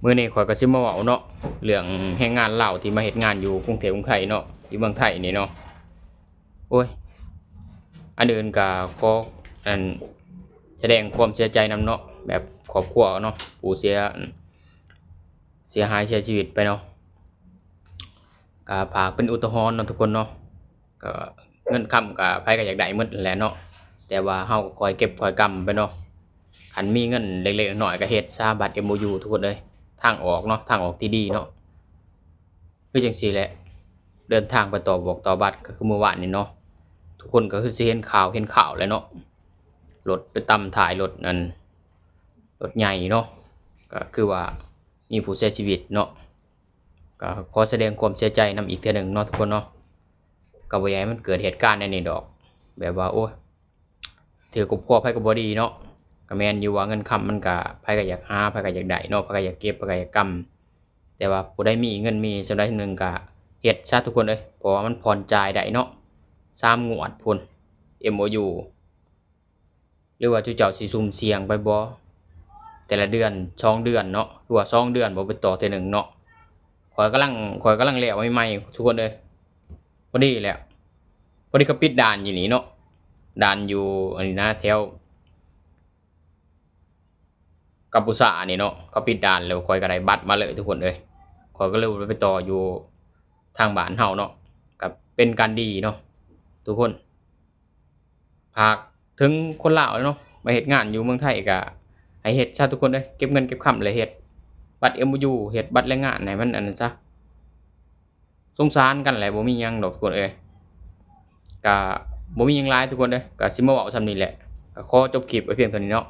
ມື້ນີ້ຂ້ອຍກໍຊິມາເວົ້າເນາະ ເລື່ອງແຮງງານລາວທີ່ມາເຮັດງານຢູ່ກຸງເທບກຸງໄທເນາະ ຢູ່ເມືອງໄທນີ້ເນາະ. ໂອ້ຍ ອັນອື່ນກໍຂໍ ອັນ ສະແດງຄວາມເສຍໃຈນຳເນາະ ແບບຄອບຄົວເນາະ ຜູ້ເສຍ ເສຍຫາຍເສຍຊີວິດໄປເນາະ. ກໍຝາກເປັນອຸທາຫອນເນາະທຸກຄົນເນາະ. ກໍເງິນຄຳກໍໃຜກໍຢາກໄດ້ໝົດແຫຼະເນາະ ແຕ່ວ່າເຮົາກໍຄ່ອຍເກັບຄ່ອຍກຳໄປເນາະ. ຄັນມີເງິນເລັກໆນ້ອຍໆກໍເຮັດຊະ ບັດເອັມໂອຢູ ທຸກຄົນເອີຍ. ທາງອອກເນາະ ທາງອອກທີ່ດີເນາະ ຄືຈັ່ງຊີ້ແຫຼະ. ເດີນທາງໄປຕໍ່ບວກຕໍ່ບັດ ກໍຄືມື້ວານນີ້ເນາະ ທຸກຄົນກໍຄືຊິເຫັນຂ່າວ ເຫັນຂ່າວແຫຼະເນາະ ລົດໄປຕຳທ້າຍລົດ ອັນ ລົດໃຫຍ່ເນາະ ກໍຄືວ່າມີຜູ້ເສຍຊີວິດເນາະ. ກໍຂໍສະແດງຄວາມເສຍໃຈນຳອີກເທື່ອໜຶ່ງເນາະທຸກຄົນເນາະ. ກໍບໍ່ຢາກໃຫ້ມັນເກີດເຫດການແນວນີ້ດອກ ແບບວ່າ ໂອ້ຍ ຖືກຄອບຄົວໃຜກໍບໍ່ດີເນາະ. ກໍແມ່ນຢູ່ວ່າເງິນຄຳມັນກໍໃຜກໍຢາກຫາ ໃຜກໍຢາກໄດ້ເນາະ ໃຜກໍຢາກເກັບ ໃຜກໍຢາກກຳ ແຕ່ວ່າຜູ້ໃດມີເງິນມີສ່ຳໃດສ່ຳໜຶ່ງກໍເຮັດຊະທຸກຄົນເອີຍ ເພາະວ່າມັນຜ່ອນຈ່າຍໄດ້ເນາະ ສາມງວດພຸ້ນ ເອັມໂອຢູ. ຫຼືວ່າຈຸເຈົ້າຊິສຸ່ມສ່ຽງໄປບໍ່ ແຕ່ລະເດືອນສອງເດືອນເນາະ ຄືວ່າສອງເດືອນບໍ່ໄປຕໍ່ເທື່ອໜຶ່ງເນາະ. ຂ້ອຍກຳລັງ ຂ້ອຍກຳລັງແລ້ວໃໝ່ໆ ທຸກຄົນເອີຍ ພໍດີແຫຼະ ພໍດີເຂົາປິດດ່ານຢູ່ນີ້ເນາະ ດ່ານຢູ່ອັນນີ້ນະ ແຖວກັມພູຊານີ້ເນາະ ເຂົາປິດດ່ານແລ້ວ ຂ້ອຍກໍໄດ້ບັດມາເລີຍທຸກຄົນເອີຍ. ຂ້ອຍກໍເລີຍໄປຕໍ່ຢູ່ທາງບ້ານເຮົາເນາະ ກໍເປັນການດີເນາະທຸກຄົນ. ຝາກເຖິງຄົນລາວເນາະ ມາເຮັດງານຢູ່ເມືອງໄທກໍໃຫ້ເຮັດຊະທຸກຄົນເອີຍ ເກັບເງິນເກັບຄຳແລ້ວເຮັດບັດເອັມໂອຢູ ເຮັດບັດແຮງງານໃຫ້ມັນອັນນັ້ນຊະ. ສົງສານກັນແຫຼະ ບໍ່ມີຫຍັງດອກທຸກຄົນເອີຍ. ກະບໍ່ມີຫຍັງຫຼາຍທຸກຄົນເອີຍ ກະຊິມາເວົ້າສ່ຳນີ້ແຫຼະ ກະຂໍຈົບຄລິບໄວ້ພຽງເທົ່ານີ້ເນາະ.